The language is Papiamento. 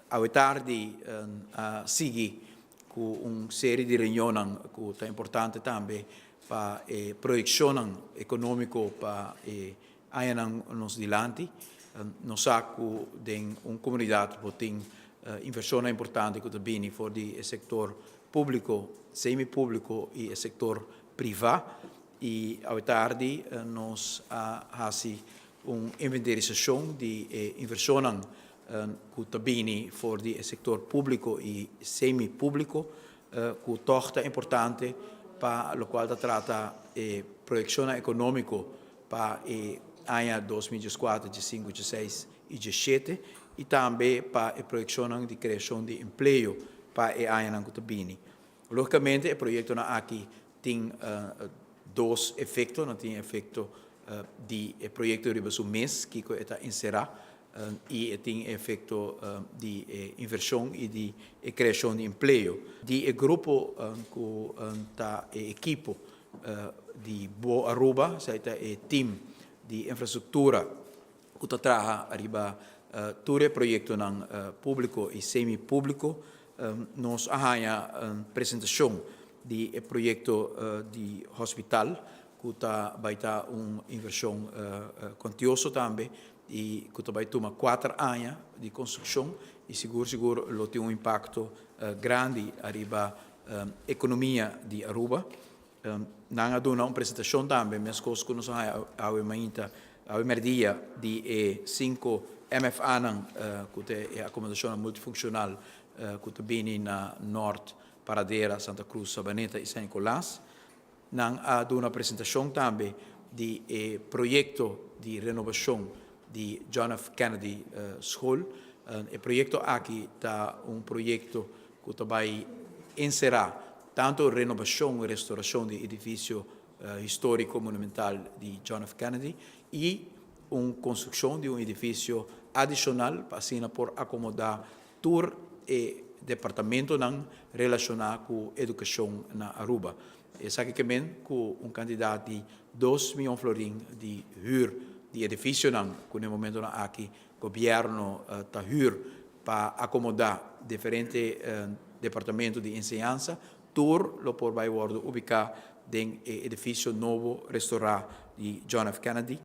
Awe tardi a sigui ku un serie di reunion ku ta importante tambe pa e proyekshon ekonómiko pa e añanan nos dilanti. Nos sa ku den un komunidat bo tin invershon importante ku ta bini for di sektor públiko, semi-públiko i sektor privá. I awe tardi nos a hasi un inventarisashon di invershon ku ta bini for di sektor públiko i semi-públiko, ku toch ta importante pa lokual ta trata proyekshon ekonómiko pa aña 2024, 5, 6 i 7 i tambe pa e proyekshon di kreashon di empleo pa e aña ku ta bini. Lógikamente, e proyekto aki tin dos efekto, nan tin efekto di proyekto riba su mes, ku ta enserá, i tin efekto di invershon i di kreashon di empleo. Di grupo ku ta ekipo di Bo Aruba, sea e team di infrastruktura ku ta traha riba tur proyektonan públiko i semi-públiko, nos a haña un presentashon di proyekto di hospital, ku ta bai ta un invershon kuantioso tambe i ku ta bai tuma 4 aña di konstrukshon i sigur sigur lo tin un impakto grandi riba ekonomia di Aruba. Nan a duna un presentashon tambe, meskos ku nos a awe mainta, awe merdia, di e 5 MFA nan, ku ta akomodashon multifunshonal ku ta bini na Noord, Paradera, Santa Cruz, Sabaneta i San Nicolas. Nan a duna un presentashon tambe di e proyekto di renovashon di John F. Kennedy School. E proyekto aki ta un proyekto ku ta bai enserá tantu renovashon i restourashon di edifisio históriko monumental di John F. Kennedy i un konstrukshon di un edifisio adishonal pa asina por akomodá tur e departamentonan relashoná ku edukashon na Aruba. Esaki ke men ku un kantidat di 2 mion florin di huur di edifisionan ku na e momentonan aki gobièrnu ta huur pa akomodá diferente departamento di enseñansa, tur lo por bai wòrdu ubiká den e edifisio nobo restourá di John F. Kennedy.